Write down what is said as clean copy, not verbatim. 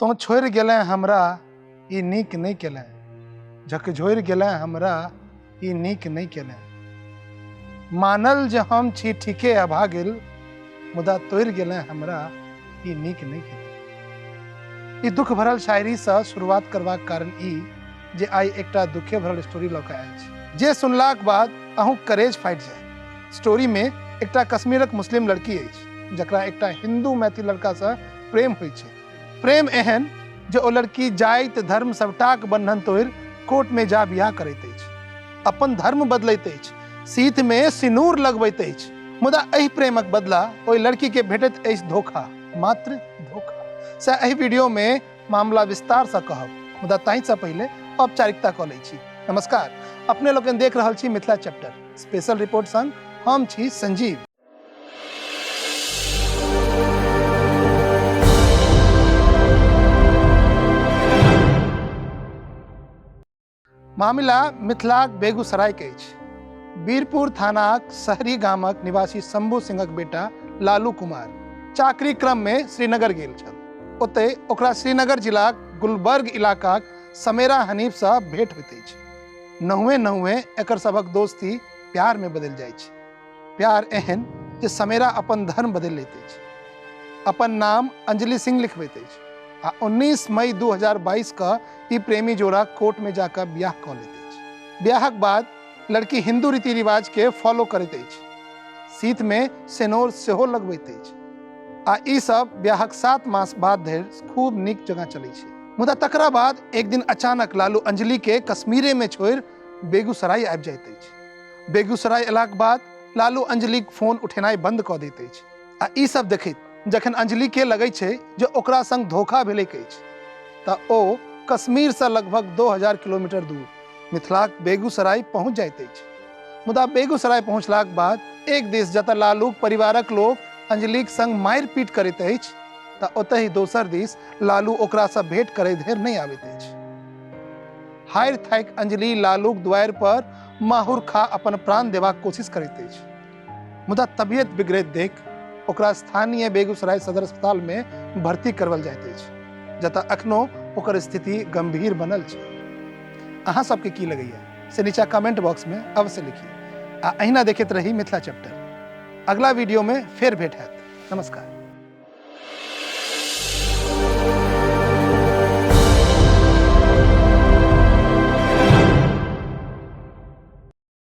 तोँ छोड़ि गेलेँ हमरा ई नीक नहि केलेँ, झकझोरि गेलेँ हमरा ई नीक नहि केलेँ। मानल जे हम छी ठीके अभागिल, मुदा तोड़ि गेलेँ हमरा ई नीक नहि केलेँ। ई दुख भरल शायरीसँ शुरुआत करबाक कारण ई जे आइ एकटा दुखे भरल स्टोरी लऽ कऽ आयल छी, जे सुनलाक बाद अहूँक करेज फाटि जायत। स्टोरीमे एकटा कश्मीरक मुस्लिम लड़की अछि जकरा एकटा हिन्दू मैथिल लड़कासँ प्रेम होइ छै। प्रेम एहन जे ओ लड़की जाति धर्म सबटाक बन्धन तोड़ि कोर्टमे जा बियाह करैत अछि, अपन धर्म बदलैत अछि, सीथमे सिनूर लगबैत अछि, मुदा एहि प्रेमक बदला ओहि लड़कीके भेटैत अछि धोखा, मात्र धोखा। से एहि वीडियोमे मामला विस्तारसँ कहब, मुदा ताहिसँ पहिले औपचारिकता कऽ लै छी। नमस्कार, अपने लोकनि देख रहल छी मिथिला चैप्टर स्पेशल रिपोर्ट संग हम छी संजीव। मामिला मिथिलाक बेगूसरायके अछि। बीरपुर थानाक शहरी गामक निवासी शंभू सिंहक बेटा लालू कुमार चाकरी क्रम में श्रीनगर गेल छल। ओतय ओकरा श्रीनगर जिलाक गुलबर्ग इलाकाक समेरा हनीफसँ भेंट होइत अछि। नहुए नहुए एकर सभक दोस्ती प्यार में बदलि जाइ छै। प्यार एहन जे समेरा अपन धर्म बदलि लैत अछि, अपन नाम अंजलि सिंह लिखबैत अछि आ 19 मई 2022 क ई प्रेमी जोड़ा कोर्ट में जाकर ब्याह कऽ लैत अछि। ब्याहक बाद लड़की हिंदू रीति रिवाज के फॉलो करैत अछि, सीत में सेनोर सेहो लगबैत अछि आ ई सब ब्याहक 7 मास बाद धरि खूब नीक जकाँ चलै छै। मुदा तकरा बाद एक दिन अचानक लालू अंजलि के कश्मीरे में छोड़ि बेगूसराय आबि जाइत अछि। बेगूसराय अयलाक बाद लालू अंजलिक फोन उठेनाइ बंद कऽ दैत अछि आ ई सब देखैत जखन अंजलिके लगै छै जे ओकरा संग धोखा भेलैक अछि तऽ ओ कश्मीरसँ लगभग 2000 किलोमीटर दूर मिथिलाक बेगूसराय पहुँच जाइत अछि। मुदा बेगूसराय पहुँचलाक बाद एक दिस जतऽ लालूक परिवारक लोक अंजलिक संग मारि पीट करैत अछि तऽ ओतहि दोसर दिस लालू ओकरासँ भेंट करै धरि नहि आबैत अछि। हारि थाकि अंजलि लालूक दुआरि पर माहुर खा अपन प्राण देबाक कोशिश करैत अछि, मुदा तबियत बिगड़ैत देख ओकरा स्थानीय बेगूसराय सदर अस्पताल में भर्ती करवल जाइत अछि, जतऽ अखनो ओकर स्थिति गंभीर बनल छै। अहाँ सबके की लगैया से नीचा कमेंट बॉक्स में अवश्य लिखी आ अहिना देखैत रही मिथिला चैप्टर। अगला वीडियो में फेर भेंट हैत। नमस्कार।